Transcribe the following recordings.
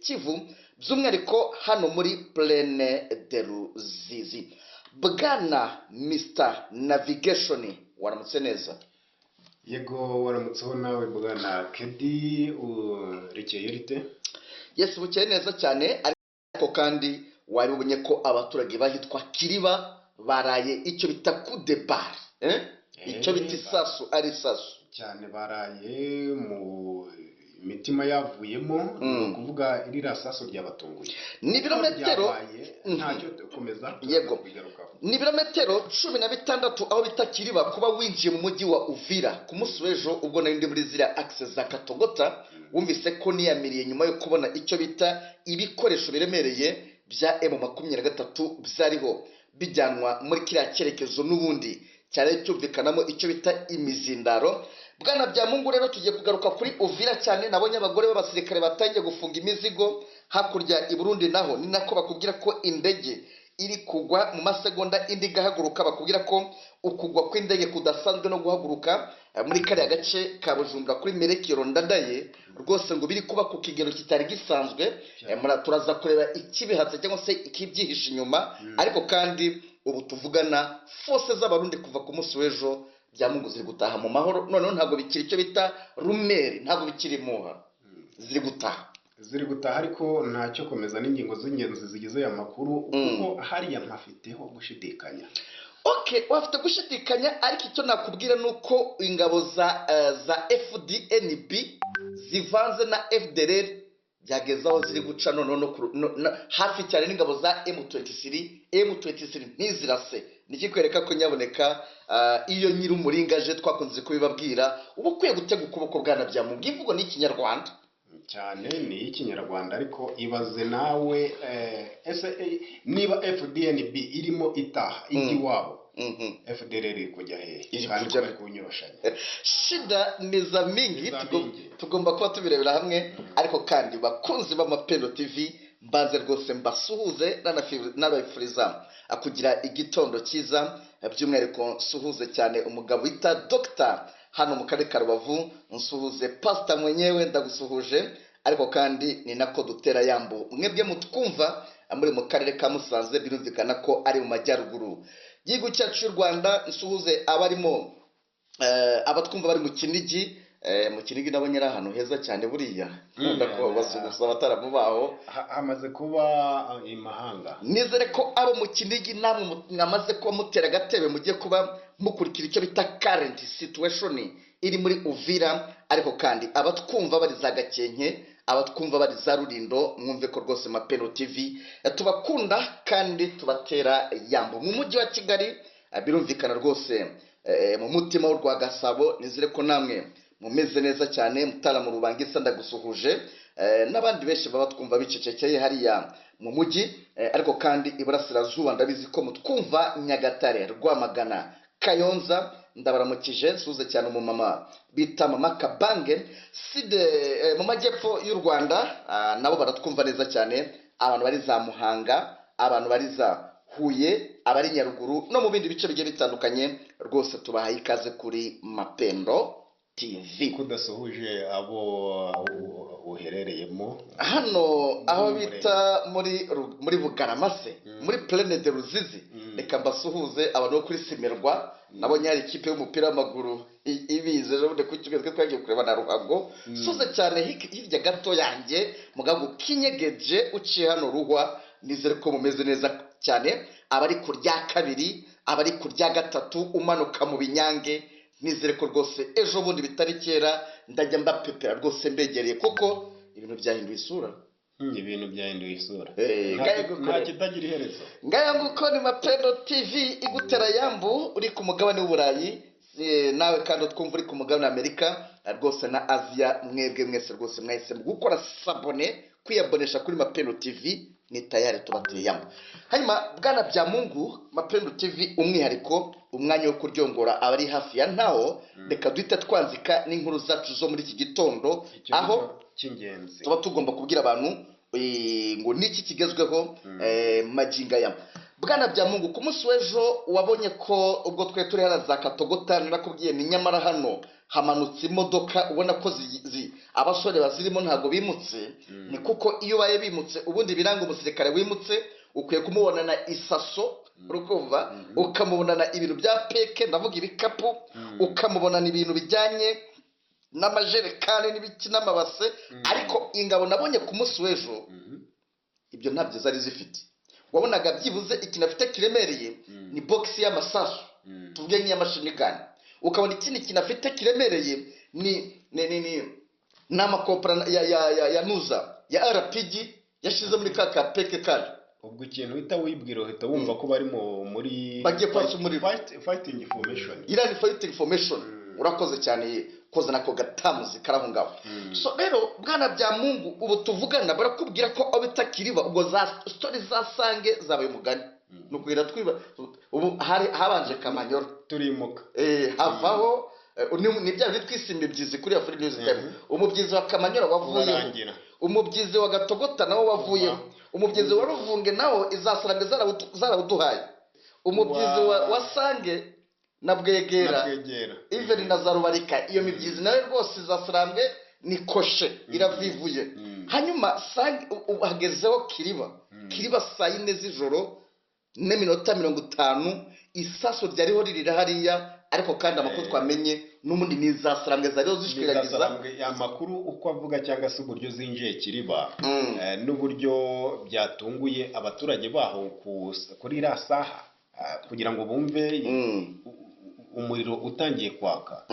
Kivu, by'umwihariko hano muri Plaine de Ruzizi. Bwana Mr Navigation, waramutse neza? Yego, waramutseho nawe bwana Kedi. Urekeye rite? Yes, bukeye neza cyane. Ariko kandi wabibonye ko abaturage bahitwa Kiriba baraye icyo bita kudebare, eh? Icyo bita isasu ari isasu. Cyane, baraye mu mitima yavuyemo, ni ukuvuga iriya sasu ryabatunguye. Ni ibirometero Ryabaye, ntacyo, komeza. Yego. Kubigarukaho. Ni ibirometero 16 aho bita Kiriba kuba winjiye mu mujyi wa Uvira. Ku munsi w'ejo ubwo nari ndi muri ziriya axe za Katogota, wumvise ko niyamiriye nyuma yo kubona icyo bita ibikoresho biremereye bya M23 byariho bijyanwa muri kiriya cyerekezo n'ubundi cyari cyumvikanamo icyo bita imizindaro. Bwana Byamungu, rero tugiye kugaruka kuri Uvira cyane. Nabonye abagore b'abasirikare batangiye gufunga imizigo. Hakurya i Burundi naho ni nako bakubwira ko indege iri kugwa mu masegonda, indi igahaguruka. Bakubwira ko ukugwa kw'indege kudasanzwe no guhaguruka muri kariya gace ka Bujumbura kuri Merekero Ndadaye rwose ngo biri kuba ku kigero kitari gisanzwe. Turaza kureba ikibihatse cyangwa se ikibyihishe inyuma. Ariko kandi ubu tuvugana, forces z'Abarundi kuva ku munsi w'ejo, Byamungu, ziri gutaha mu mahoro. Noneho ntabwo bikiri icyo bita rumeur, ntabwo bikiri impuha, ziri gutaha. Ziri gutaha, ariko ntacyo, komeza n'ingingo z'ingenzi zigize aya makuru, kuko hariya mpafiteho gushidikanya. Okay, wafite gushidikanya, ariko icyo nakubwira ni uko ingabo za FDNB zivanze na FDLR byageze aho ziri guca noneho no hafi cyane n'ingabo za M23. M23 ntizirase. Nikikwereka ko nyaboneka, iyo nyir'umuringa aje, twakunze kubibabwira, uba ukwiye gutega ukuboko. Bwana Byamungu, imvugo ni Ikinyarwanda. Cyane, ni iy'Ikinyarwanda. Ariko ibaze nawe, ese niba FDNB irimo itaha ijya iwabo, FDLR iri kujya hehe? Iri Kandi kujya ko bari kunyoroshanya. Shida ni za mingi. Ni za mingi. Tugomba kuba tubirebera hamwe. Ariko kandi bakunzi b'Amapendo TV, mbanze rwose mbasuhuze, nabifuriza kugira igitondo cyiza. By'umwihariko nsuhuze cyane umugabo wita Dogita hano mu karere ka Rubavu, nsuhuze pasita mwenyewe, ndagusuhuje. Ariko kandi ni nako dutera yambu mwebwe mutwumva muri mu karere ka Musanze, birumvikana ko ari mu majyaruguru y'igihugu cyacu cy'u Rwanda. Nsuhuze abarimo abatwumva bari mu Kinigi. Mu Kinigi nabonye ari ahantu heza cyane buriya, nkunda ko basuhuza abataramu baho. Hamaze kuba imahanga. Nizere ko abo mu Kinigi namwe mwamaze kuba mutera agatebe, mugiye kuba mukurikira icyo bita current situation iri muri Uvira. Ariko kandi abatwumva bari za Gakenke, abatwumva bari za Rurindo, mwumve ko rwose Mapendo TV tubakunda kandi tubatera yambo. Mu mujyi wa Kigali, birumvikana rwose, mu mutima w'u rwa Gasabo, nizere ko namwe mumeze neza cyane. Mutara mu Rubangisa, ndagusuhuje, n'abandi benshi baba twumva bicecekeye hariya mu mujyi. Ariko kandi iburasirazuba ndabizi ko mutwumva, Nyagatare, Rwamagana, Kayonza, ndabaramukije. Nsuhuze cyane umumama bita Mama Kabange side. Mu majyepfo y'u Rwanda, nabo baratwumva neza cyane, abantu bari za Muhanga, abantu bari za Huye, abari Nyaruguru no mu bindi bice bigiye bitandukanye, rwose tubahaye ikaze kuri Mapendo TV. Ko udasuhuje abo uherereyemo? Hano aho Muri bita muri Bugarama se, muri Plaine de Ruzizi. Reka mbasuhuze abantu bo kuri Simerwa. Nabonye hari ikipe y'umupira w'amaguru ibize ejo bundi ku cyumweru, twe twagiye kureba na Ruhago. Suze cyane hirya gato yanjye mu gahugu kinyegeje uciye hano Ruhwa, nizere ko mumeze neza cyane. Abari ku rya kabiri, abari ku rya gatatu umanuka mu Binyange, nizere ko rwose ejo bundi bitari kera ndajya mbapepera rwose mbegereye, kuko ibintu byahinduye isura. Ibintu byahinduye isura. Ngaye gukora. Nta kitagira iherezo. Ngaya nguko, ni Mapendo TV igutera yambu uri ku mugabane w'Uburayi, nawe kandi utwumva uri ku mugabane w'Amerika, rwose na Aziya. Mwebwe mwese rwose mwahisemo gukora s'abonner, kwiyabonesha kuri Mapendo TV, ni tayari tubateye yambu. Hanyuma bwana Byamungu, Mapendo TV umwihariko, umwanya wo kuryongora abari hafi ya ntawo. Reka duhite twanzika n'inkuru zacu zo muri iki gitondo, Icyo aho nicyo cy'ingenzi. tuba tugomba kubwira abantu ngo niki kigezweho magingo aya. Bwana Byamungu, ku munsi w'ejo wabonye ko ubwo twe turi hariya za Katogota, narakubwiye ni nyamara hano Hamanutse imodoka, ubona ko abasore bazirimo ntabwo bimutse. Ni kuko iyo ubaye bimutse, ubundi biranga umusirikare wimutse ukwiye kumubonana isaso, urukumva, ukamubonana ibintu bya peke, ndavuga ibikapu, ukamubonana ibintu bijyanye n'amajerekani n'ibiki n'amabase. Ariko ingabo nabonye ku munsi w'ejo, ibyo ntabyo zari zifite. Wabonaga byibuze ikintu afite kiremereye ni bogisi y'amasasu, tuvuge nk'iy'amachine gun. Ukabona ikindi kintu afite kiremereye ni amakopera ya nuza ya RPG yashyize muri ka kapeke kayo. Ubwo ikintu uhita wibwira, uhita wumva ko bari muri Bagiye kwatsa umuriro. Fighting formation. Iriya ni fighting formation. Urakoze cyane kozana ako gatamuzi kari aho ngaho. So rero, bwana bya Mungu, ubu tuvugana barakubwira ko aho bita Kiriba, ubwo za story za Sange zabaye umugani, ni ukugenda twiba. Ubu hari habanje Kamanyora. Turimuka. Havaho ni bya bindi twise imibyizi kuri Afri News Time. Umubyizi wa Kamanyora wavuyeho. Urarangira. Umubyizi wa Gatogota nawo wavuyeho. Umubyizi wa Ruvunge nawo izasaranga zarawuduhaye. Umubyizi wa Sange na Bwegera, na Bwegera, even na za Rubarika, iyo mibyizi nayo rwose izasarambwe ni koshe iravivuye. Hanyuma Sange hagezeho Kiriba. Kiriba saa 4 z'ijoro n'iminota 50, isasu ryariho ririra hariya. Ariko kandi amakuru twamenye n'ubundi ni izasarambwe zariho zishwiragiza. Nizasarambwe. Amakuru uko avuga cyangwa se uburyo zinjiye Kiriba, n'uburyo byatunguye abaturage baho kuri iriya saha, kugira ngo bumve umuriro utangiye kwaka,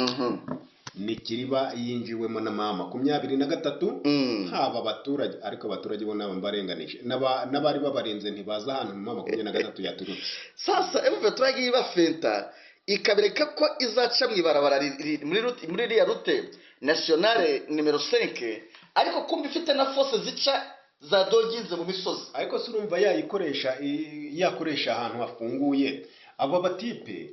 ni Kiriba yinjiwemo na mama 23. Haba abaturage, ariko abaturage bo nabo mbarenganije, n'abari babarenze ntibazi ahantu mama 23 yaturutse. Sasa M23 yagiye ibafenta, ikabereka ko izaca mu ibarabara muri iriya route nationale nimero 5, ariko kumva ifite na force zica za dogize mu misozi. Ariko se urumva yayikoresha, yakoresha ahantu hafunguye? Abo batipe,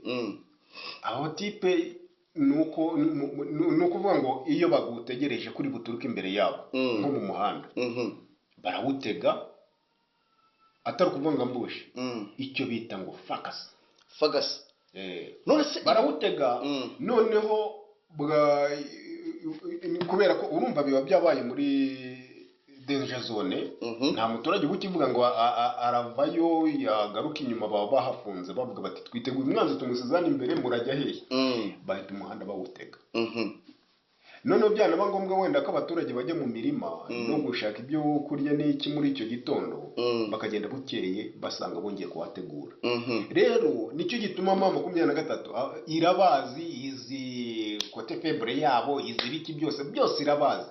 abo batipe ni uko ni ukuvuga ngo iyo bagutegereje kuri buturuke imbere yabo, nko mu muhanda, barawutega, atari ukuvuga ngo ambush, icyo bita ngo fakasi. Fagasi. None se Barawutega. Noneho kubera ko urumva biba byabaye muri danger zone, nta muturage uba ukivuga ngo aravayo yagaruka inyuma. Baba bahafunze, bavuga bati: "Twiteguye umwanzi, tumusizane imbere, murajya hehe?" Bahita umuhanda bawutega. Noneho byanaba ngombwa wenda ko abaturage bajya mu mirima no gushaka ibyo kurya n'iki muri icyo gitondo, bakagenda, bukeye basanga bongeye kuhategura. Rero nicyo gituma mama 23 irabazi, izi côté faible yabo, izi biki byose byose irabazi.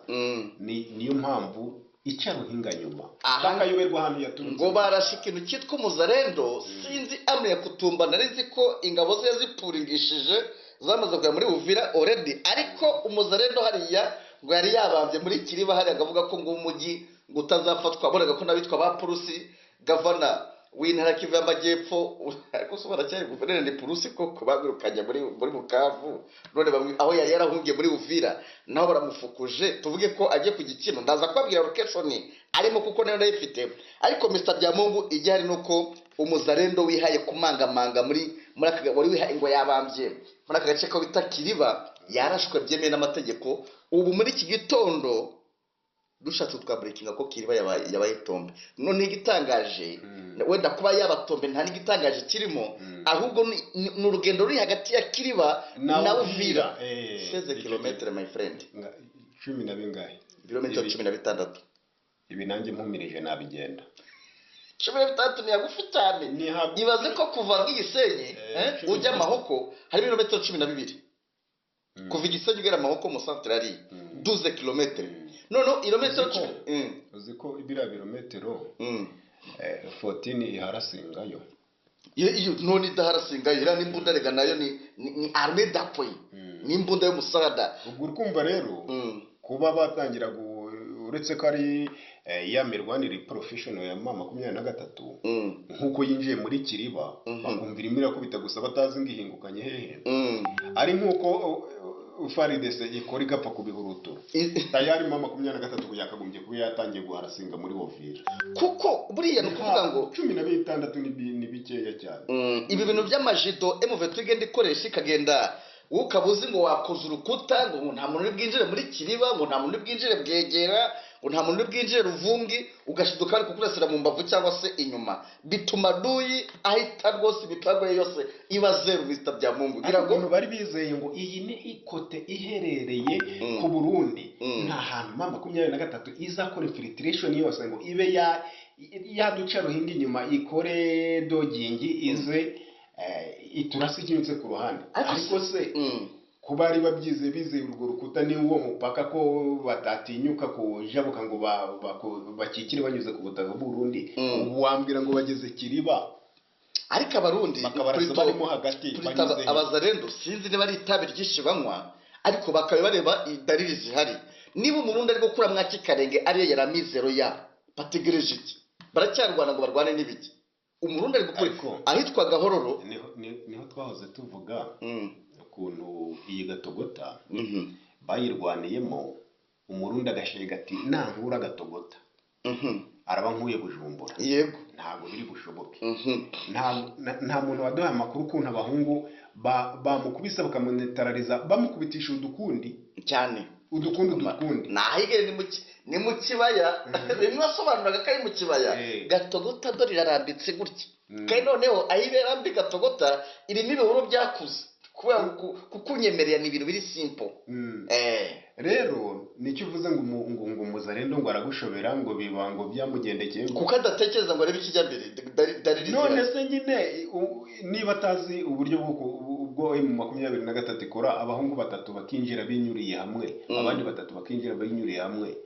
Niyo mpamvu ica ruhinga nyuma, bakayoberwa ahantu yaturutse. Ngo barashe ikintu cyitwa umuzarendo. Sinzi amwe ya Kutumba, nari nzi ko ingabo ze yazipuringishije zamaze kujya muri Uvira already, ariko umuzarendo hariya ngo yari yabambye muri Kiriba hariya, akavuga ko ngo umujyi ngo utazafatwa. Abonaga ko n'abitwa ba Purusi, gavana w'intara Kivu y'Amajyepfo, ariko se baracyari guverineri ni Purusi koko? Bamwirukanye muri Bukavu, none bamwe aho yari yarahungiye muri Uvira naho baramufukuje. Tuvuge ko agiye ku gikino, ndaza kubabwira location arimo kuko nayo ndayifite. Ariko Mr Byamungu, igihari ni uko umuzarendo wihaye kumangamanga muri aka wari wihaye ngo yabambye muri aka gace ko bita Kiriba yarashwe byemewe n'amategeko. Ubu muri iki gitondo dushatse twabreakinga ko Kiriba yabaye tombe. Noneho igitangaje, wenda kuba yaba tombe nta n'igitangaje kirimo, ahubwo ni urugendo ruri hagati ya Kiriba na Uvira, 16 kilometre, my friend. Cumi na bingahe? Ibirometero 16. Ibi nanjye mpumirije nabigenda. 16 ni hagufi cyane. Ni hagufi. Ibaze ko kuva nk'igisenyi ujya Amahoko hari ibirometero 12. Kuva Igisenyi ugera Amahoko mu centre ari 12 kilometre. Noneho ibirometero Uzi ko- 10. Uzi ko biriya birometero 14 iharasingayo? Iyo none idaharasingayo, iriya n'imbunda rega nayo ni arme d'appui, ni imbunda y'umusada. Ubwo urikumva rero kuba batangira uretse ko ari ya mirwanire professional ya ma 23, nk'uko yinjiye muri Kiriba, bakumva irimo irakubita gusa batazi ngo ihingukanye hehe, ari nk'uko FARDC ikora igapfa ku bihurutura. Tayari ma 23 yakagombye kuba yatangiye guharasinga muri Uvira. Kuko buriya ni ukuvuga ngo 16 ni bikeya cyane. Ibi bintu by'amajido M23 igenda ikoresha, ikagenda Wowe ukaba uzi ngo wakoze urukuta, ngo nta muntu uri bwinjire muri Kiriba, ngo nta muntu uri bwinjire Bwegera, ngo nta muntu uri bwinjire Ruvungi, ugashiduka bari kukurasira mu mbavu cyangwa se inyuma. Bituma adui ahita rwose imipango ye yose iba zeru. Mr Byamungu ngira Ariko ngo ukuntu bari bizeye ngo iyi ni ikote iherereye ku Burundi, nta hantu M23 izakora infiltration yose ngo ibe ya yaduca ruhinga inyuma, ikore dodging, ize iturase ikinyutse ku ruhande. Ariko se ko bari babyize, bizeye urwo rukuta, ni uwo mupaka, ko batatinyuka kujabuka ngo bakikire banyuze ku butaka bw'Uburundi, ubu wambwira ngo bageze Kiriba Ariko Abarundi bakabarasa barimo hagati, plutôt banyuze he? Abazarendo sinzi niba ari itabi ryinshi banywa, ariko bakaba bareba idalili zihari. Niba Umurundi ari gukura mwa Kikarenge, ariyo yari amizero yabo, bategereje iki? Baracyarwana ngo barwane n'ibiki? Umurundi ari gukora ahitwa Gahororo. Niho twahoze tuvuga ukuntu iyi Gatogota bayirwaniyemo, Umurundi agashega ati: "Nankura Gatogota araba nkuye Bujumbura." Ntabwo biri bushoboke. Nta muntu waduhaye amakuru ukuntu abahungu bamukubise bakamunetarariza, bamukubitisha udukundi. Cyane. Udukundi, udukundi. Nahigere ni mu kibaya. Bimwe wasobanuraga ko ari mu kibaya. Gatogota dore irarambitse gutya, kandi noneho aho ibera mbi, Gatogota irimo ibihuru byakuze kubera kukunyemerera ni ibintu biri simple. Rero nicyo uvuze ngo ngo umuzarendo ngo aragushobera, ngo biba ngo byamugendekeye kuko adatekereza ngo arebe ikijya mbere, dalili None zihari. se nyine niba atazi uburyo bwo ubwo M23 ikora, abahungu batatu bakinjira binyuriye hamwe, abandi batatu bakinjira binyuriye hamwe,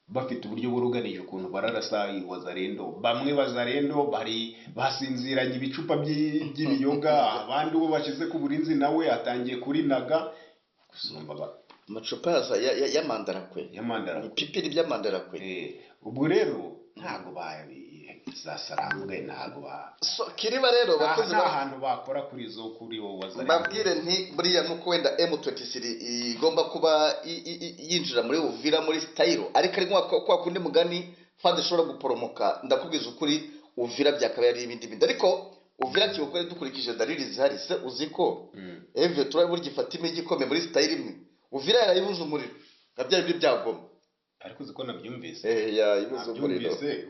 bafite uburyo buruganije ukuntu bararasa wazarendo, bamwe bazarendo bari basinziranye ibicupa by'ibiyoga, abandi uwo bashyize ku burinzi nawe atangiye kurinaga gusumba Amacupa y'amandarakwe. Y'amandara. Ibipipiri by'amandarakwe. Ubwo rero ntabwo zasarambwe, ntabwo ba So, Kiriba rero, bakozi nta hantu bakora kuri zo, kuri wowe wazarendo. Mbabwire nti buriya nuko wenda M23 igomba kuba yinjira muri Uvira muri style, ariko ari nka kwa kundi mugani FARDC ishobora guporomoka. Ndakubwiza ukuri, Uvira byakabaye ari ibindi bindi, ariko Uvira kibukore dukurikije dalili zihari. Se uzi ko Eve turabona burya ifata imijyi ikomeye muri style imwe? Uvira yarayibuze umuriro nka bya bindi byagoma. Ariko uzi ko nabyumvise? Yayibuze umuriro. Nabyumvise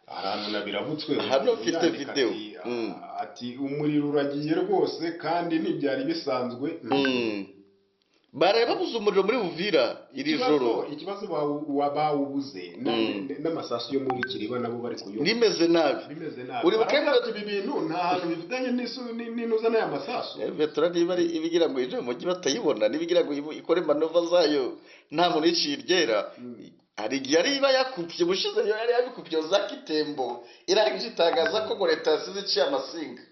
ahantu nabirabutswe. Hano mfite yandika video. Ati, ati umuriro uragiye rwose kandi ntibyari bisanzwe. Baraye babuze umuriro muri Uvira iri joro. Ikibazo bawubuze n'amasasu yo muri Kiriba nabo bari kuyumva. Rimeze nabi. Bimeze nabi. Uribuka Baravuga ati ibi bintu nta hantu bifitanye n'inuza n'aya masasu. Vetura niba ari ibigira ngo yinjire mu mujyi batayibona, niba igira ngo ikore manœuvre zayo nta muntu yiciye iryera. Hari igihe yari iba yakupye ubushize, yo yari yabikupye za Kitembo, irangije itangaza ko ngo leta yasize iciye amasinga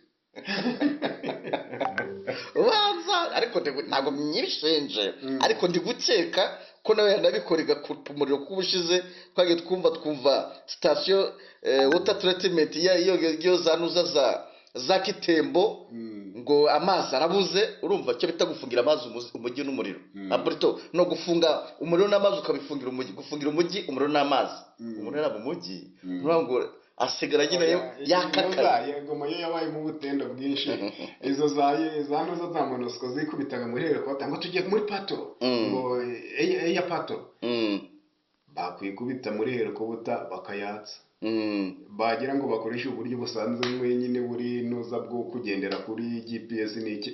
ubanza. Ariko ntabwo myishinje, ariko ndi gukeka ko nawe yanabikora igakupa umuriro, kuko ubushize twagiye twumva sitasiyo water treatment iyo za nuza za Kitembo ngo amazi arabuze. Urumva icyo bita gufungira amazi umujyi n'umuriro. Ah, plutôt no gufunga umuriro n'amazi, ukabifungira umujyi, gufungira umujyi umuriro n'amazi. Umuntu yari mu mujyi, urumva ngo asigara nyine yakakaye. Goma yo yabayemo ubutendo bwinshi. Izo za ntuza za MONUSCO zikubitaga muri helicopter ngo tugiye muri patrol, ngo eya patrol, bakwikubita muri helicopter bakayatsa, bagira ngo bakoreshe uburyo busanzwe nyine buri nuza bwo kugendera kuri GPS n'iki,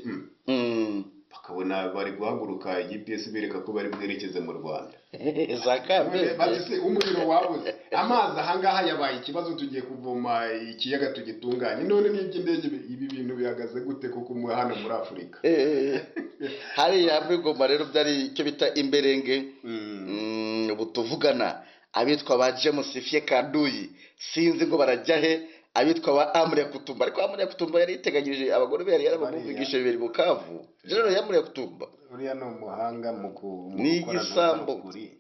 bakabona bari guhaguruka, GPS bereka ko bari bwerekeze mu Rwanda. Za Kamembe. Bati se umuriro wabuze, amazi ahangaha yabaye ikibazo, tugiye kuvoma ikiyaga tugitunganye, none n'iby'indege ibi bintu bihagaze gute kuko hano muri Afurika? Hariya muri Goma rero byari icyo bita imberenge. Ubu tuvugana abitwa ba James Fie Kaduyi sinzi ngo barajya he, abitwa ba Amuri Kutumba. Ariko Amuri Kutumba yari yiteganyirije abagore be, yari yarabamuvugishije bibiri Bukavu. General Amuri Kutumba Uriya ni umuhanga mu Ni gukora igisambo. rupuri.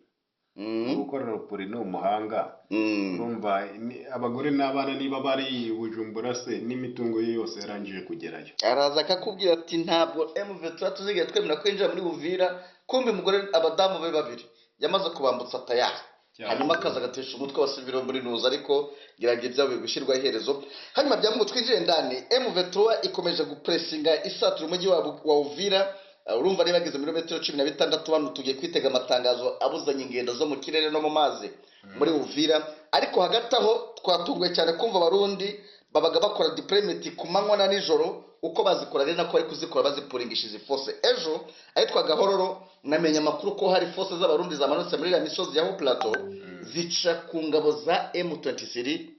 Mu gukora rupuri ni umuhanga. Urumva abagore n'abana niba bari i Bujumbura se, n'imitungo ye yose yarangije kugerayo. Araza akakubwira ati ntabwo M23 tuzigera twemera kwinjira muri Uvira. Kumbe umugore, abadamu be babiri yamaze kubambutsa tayari. Cyane. Hanyuma akaza agatesha umutwe wa civil muri nuza, ariko ngira ngo ibyabo biri gushyirwaho iherezo. Hanyuma bya Mungu, twinjire ndani. M23 ikomeje gupressinga isatura umujyi wa Uvira. Urumva niba bageze muri metero 16, hano tugiye kwitega amatangazo abuzanya ingendo zo mu kirere no mu mazi muri Uvira. Ariko hagati aho twatunguwe cyane kumva Abarundi babaga bakora deployment ku manywa na nijoro. Uko bazikora rero nako bari kuzikora, bazipuringisha izi force. Ejo ahitwa Gahororo namenye amakuru ko hari force z'Abarundi zamanutse muri iriya misozi ya Haut Plateau, zica ku ngabo za M23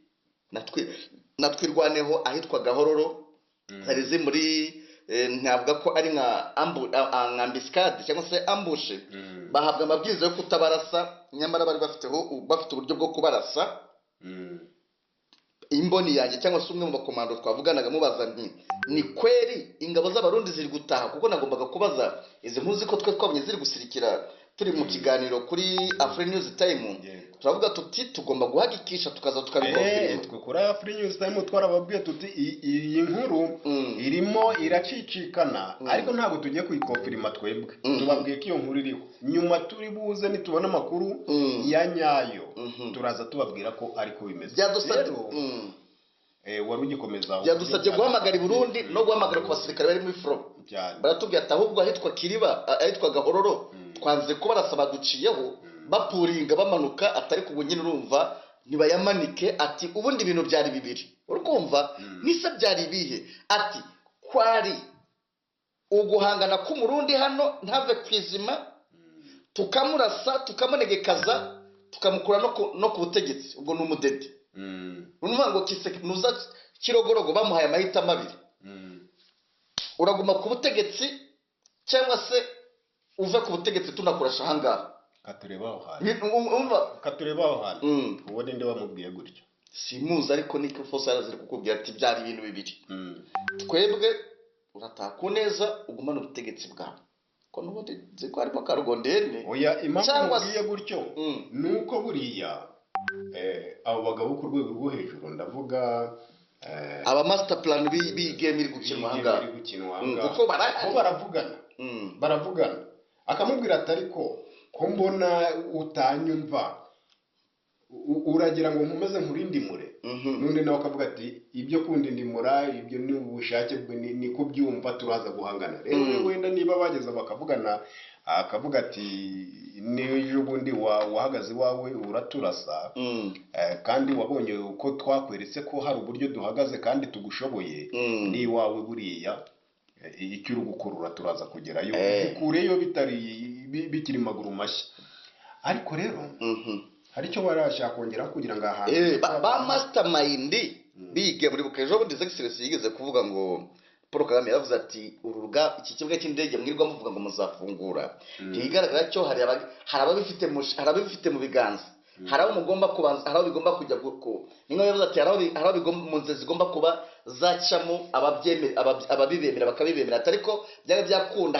na Twirwaneho ahitwa Gahororo. Hari ziri muri ntabwo ko ari nka nka embuscade cyangwa se ambush. Bahabwa amabwiriza yo kutabarasa, nyamara bari bafite uburyo bwo kubarasa. Imboni yanjye cyangwa se umwe mu bakomando twavuganaga, mubaza nti: "Ni kweri ingabo z'Abarundi ziri gutaha?" Kuko nagombaga kubaza izi nkuru ko twe twabonye ziri gusirikira turi mu kiganiro kuri Afri News Time. Turavuga tuti tugomba guhagikisha, tukaza tukabikonfirima. Twe kuri Afri News Time twarababwiye tuti iyi nkuru irimo iracicikana, ariko ntabwo tugiye kuyikonfirima twebwe. Tubabwiye ko iyo nkuru iriho, nyuma turi buze nitubona amakuru ya nyayo, turaza tubabwira ko ariko bimeze. Byadusabye Rero wari ugikomeza. Byadusabye guhamagara i Burundi no guhamagara ku basirikare bari muri front. Baratubwira ati ahubwo ahitwa Kiriba, ahitwa Gahororo, twanze kubarasa, baduciyeho bapuringa bamanuka. Atari ubu nyine urumva ntibayamanike. Ati ubundi ibintu byari bibiri, urumva nise byari ibihe? Ati kwari uguhangana k'Umurundi hano ntave ku izima, tukamurasa, tukamunegekaza, tukamukura no ku butegetsi. Ubwo ni umudede. Ni ukuvuga ngo nuza Kirogorogo bamuhaye amahitamo abiri: uraguma ku butegetsi cyangwa se uve ku butegetsi tunakurasha ahangaha. Katureba aho hantu. Umva. Katureba aho hantu. Uwo ninde wamubwiye gutyo? Simuzi, ariko niko force ziri kukubwira ati byari ibintu bibiri: twebwe urataha ku neza, ugumane ubutegetsi bwawe, ko n'ubundi nzi ko harimo karugondene. Oya, impamvu Cyangwa mubwiye gutyo ni uko buriya abo bagabo ku rwego rwo hejuru, ndavuga aba master plan b'iyi game iri gukinwa iyi game ahangaha. iri gukinwa ahangaha. Kuko barahari. Bo baravugana. Baravugana, akamubwira ati: "Ariko ko mbona utanyumva, uragira ngo nkomeze nkurindimure?" N'undi nawe akavuga ati: "Ibyo kundindimura, ibyo ni ubushake bwe, ni kubyumva, turaza guhangana." Rero wenda niba bageze bakavugana, akavuga ati: "N'ejo bundi wahagaze iwawe uraturasa, kandi wabonye uko twakweretse ko hari uburyo duhagaze kandi tugushoboye, n'iwawe buriya icyo uri gukurura turaza kugerayo, bikureyo bitari bikiri maguru mashya." Ariko rero hari icyo barashaka kongeraho kugira ngo ahantu Ba mastermind bige muri buka. Ejo bundi Excellency yigeze kuvuga ngo Paul Kagame yaravuze ati uruga iki kibuga cy'indege mwirwa muvuga ngo muzafungura, ntibigaragara cyo hari ababifite mu biganza, hari aho mugomba kubanza, hari aho bigomba kujya ni nkaho yavuze ati hari aho bigomba mu nzira zigomba kuba zacamo ababibemera bakabibemera. Ati ariko byaba byakunda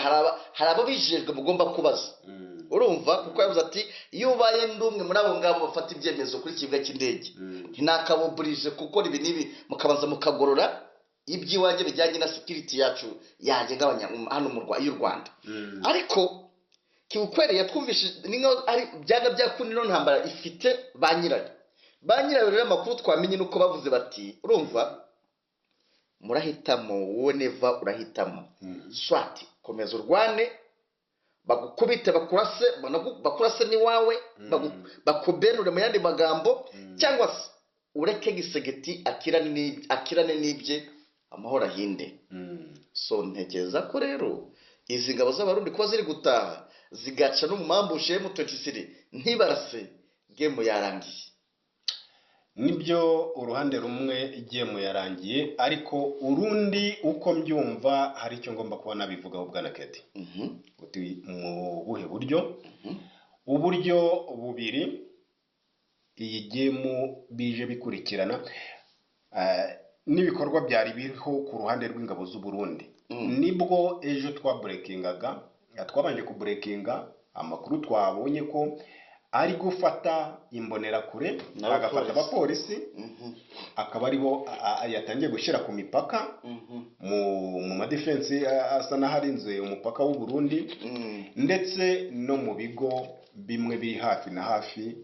hari ababijejwe mugomba kubaza. Urumva, kuko yavuze ati iyo ubaye ndi umwe muri abo ngabo bafata ibyemezo kuri iki kibuga cy'indege, ntinakabuburije gukora ibi n'ibi, mukabanza mukagorora iby'iwanjye bijyanye na security yacu, yanjye ngabanya hano mu y'u Rwanda. Ariko kiukweli yatwumvishije ni nkaho ari byanga byakunda ino ntambara ifite ba nyirayo. Ba nyirayo rero, amakuru twamenye nuko bavuze bati: "Urumva, murahitamo, wowe Neva urahitamo, soit komeza urwane bagukubite, bakurase, bakurase n'iwawe, bakubenure mu yandi magambo, cyangwa se ureke Gisegeti akirane n'ibye, amahoro ahinde." So ntekereza ko rero izi ngabo z'Abarundi kuba ziri gutaha, zigaca no mu ma ambush M23 ntibarase, game yarangiye. Nibyo, uruhande rumwe game yarangiye, ariko urundi uko mbyumva hari icyo ngomba kuba nabivugaho, bwana Kedi. Uti mu buhe buryo? Uburyo bubiri iyi game bije bikurikirana n'ibikorwa byari biriho ku ruhande rw'ingabo z'u Burundi. Nibwo ejo twabreakingaga, twabanje kubreakinga amakuru twabonye ko ari gufata imbonerakure, agafata N'abapolisi. abapolisi, akaba aribo yatangiye gushyira ku mipaka, mu madefense asa n'aharinze umupaka w'u Burundi, ndetse no mu bigo bimwe biri hafi na hafi.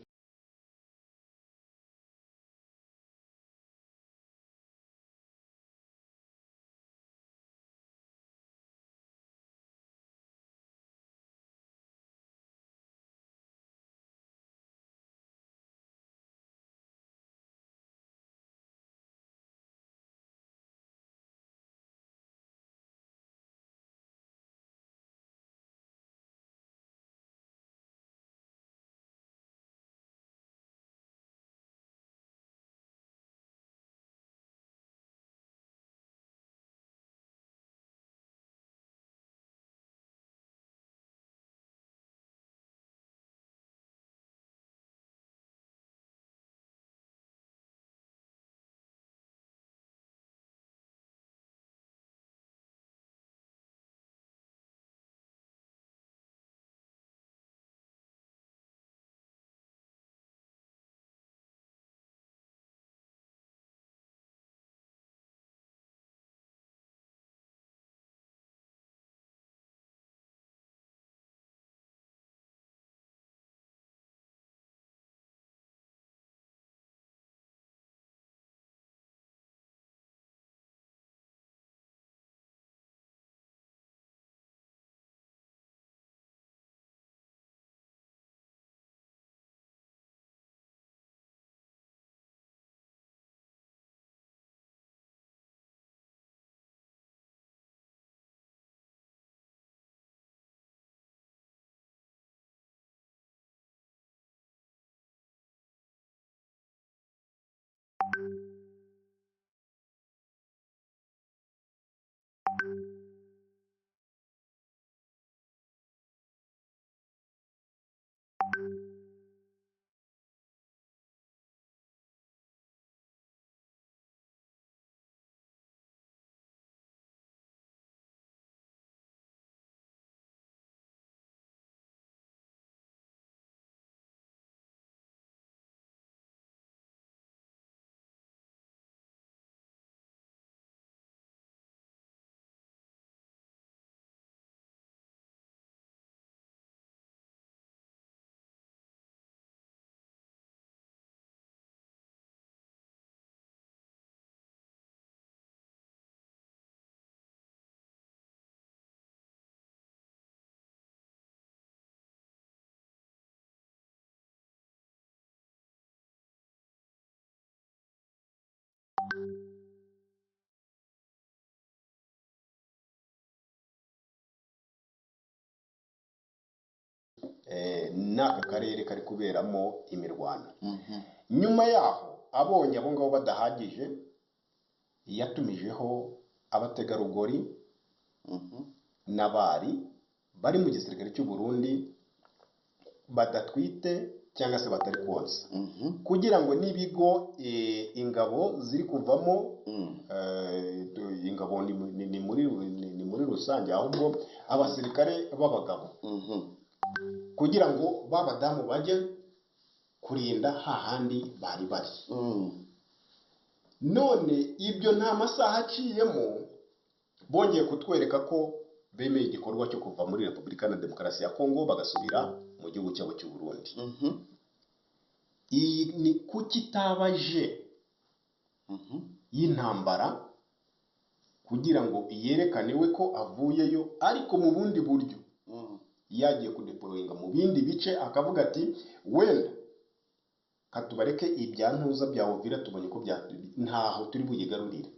N'aka karere kari kuberamo imirwano. Nyuma yaho abonye abo ngabo badahagije, yatumijeho abategarugori n'abari bari mu gisirikare cy'u Burundi badatwite cyangwa se batari konsa, kugira ngo n'ibigo ingabo ziri kuvamo, ingabo ni muri rusange, ahubwo abasirikare b'abagabo, kugira ngo babadamu bajye kurinda hahandi bari bari. None ibyo nta masaha aciyemo bongeye kutwereka ko bemeye igikorwa cyo kuva muri Repubulika na Demokarasi ya Kongo bagasubira mu gihugu cyabo cy'u Burundi. Iyi ni kukitabaje y'intambara kugira ngo yerekane we ko avuyeyo, ariko mu bundi buryo yagiye kudeployinga mu bindi bice, akavuga ati wenda katubareke ibyantuza bya Uvira tubonye ko ntaho turi buyigarurire,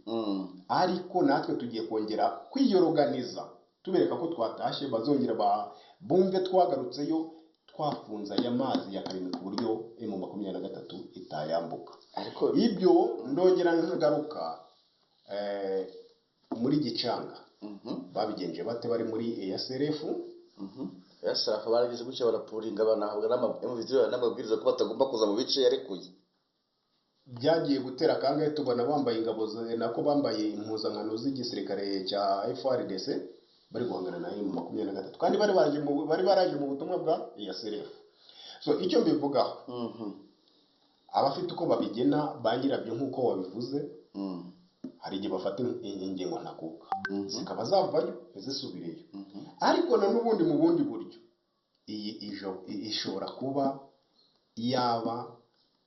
ariko natwe tugiye kongera kwiyoroganiza tubereka ko twatashye, bazongera bumve twagarutseyo twafunze aya mazi ya Karimi ku buryo M23 itayambuka. Ariko ibyo ndongera nkagaruka muri Gicanga babigenje bate bari muri EASRF? EASRF baragize gutya barapuringa, banahabwa n'amabwiriza ko batagomba kuza mu bice yarekuye. Byagiye gutera kangahe tubona bambaye ingabo nako bambaye impuzankano z'igisirikare cya FARDC bari guhangana na M23, kandi bari baraje mu butumwa bwa EASRF. So icyo mbivugaho, abafite uko babigena ba nyirabyo nk'uko wabivuze, hari igihe bafata ingingo ntakuka zikaba zavayo ntizisubireyo, ariko na n'ubundi mu bundi buryo iyi ishobora kuba yaba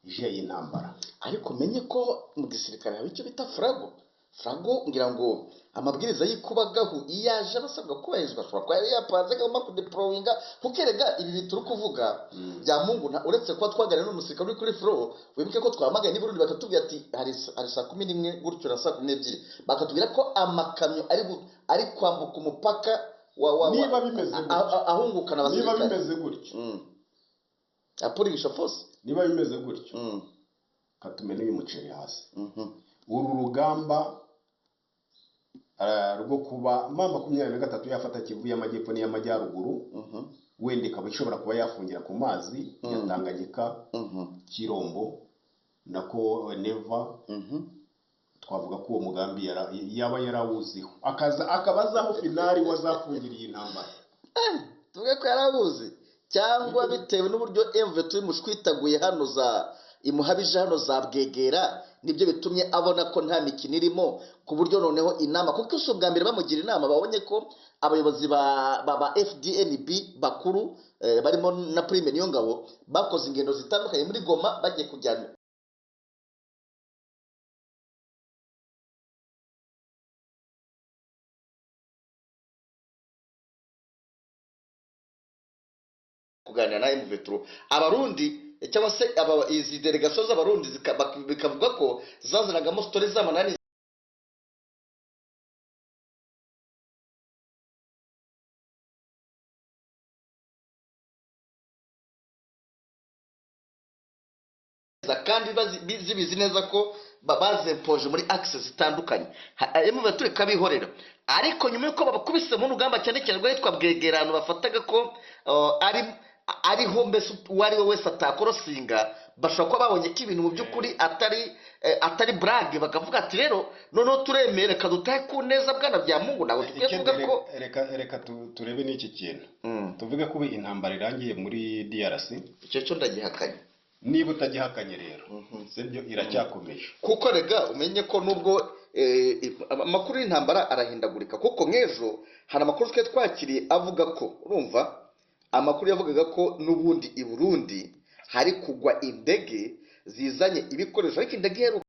ije y'intambara. Ariko menye ko mu gisirikare hari icyo bita frago. Frago ngira ngo amabwiriza y'ikubagahu iyaje abasabwa kubahirizwa, ashobora kuba yari yapanze agomba kudeployinga, kuko erega ibi bituri kuvuga bya Mungu, uretse kuba twaganira n'umusirikare uri kuri floor, wibuke ko twamagaye n'i Burundi bakatubwira ati hari 11 gutyo na 12, bakatubwira ko amakamyo ari kwambuka umupaka wa niba bimeze gutyo ahungukana abasirikare, niba bimeze gutyo apuringisha force, niba bimeze gutyo katumene uyu muceri hasi. Uru rugamba rwo kuba M23 yafata Kivu y'Amajyepfo n'iy'Amajyaruguru, wenda ikaba ishobora kuba yafungira ku mazi ya Tanganyika, Kirombo nako Neva, twavuga ko uwo mugambi yaba yarawuziho, akaza akabazaho finali wazafungiriye intambara. Tuvuge ko yarabuzi cyangwa bitewe n'uburyo M23 mushwitaguye hano za imuhabije hano za Bwegera, nibyo bitumye abona ko nta mikino irimo, ku buryo noneho inama, kuko si ubwa mbere bamugira inama, babonye ko abayobozi ba FDNB bakuru barimo na Prime Niyongabo bakoze ingendo zitandukanye muri Goma bagiye kujyana kuganira na M23. Abarundi cyangwa se izi delegation z'abarundi bikavuga ko zazanagamo stories z'amanani za kandi zibizi neza ko bazempoje muri axe zitandukanye. M23 ikabihorera, ariko nyuma y'uko babakubise mu rugamba, cyane cyane rwahitwa Bwegerano, bafataga ko ari ariho mbese uwo ari we wese atakorosinga, bashobora kuba babonye ko ibintu mu by'ukuri atari blague, bakavuga ati: "Rero noneho turemeye, reka dutahe ku neza." Bwana bya Mungu, ntabwo dukwiye kuvuga ko Reka turebe n'iki kintu. Tuvuge ko ubu intambara irangiye muri DRC. Icyo cyo ndagihakanye. Niba utagihakanye rero, sibyo, iracyakomeje. Kuko rega umenye ko nubwo amakuru y'intambara arahindagurika, kuko nk'ejo hari amakuru twe twakiriye avuga ko, urumva, amakuru yavugaga ko n'ubundi i Burundi hari kugwa indege zizanye ibikoresho, ariko indege iheruka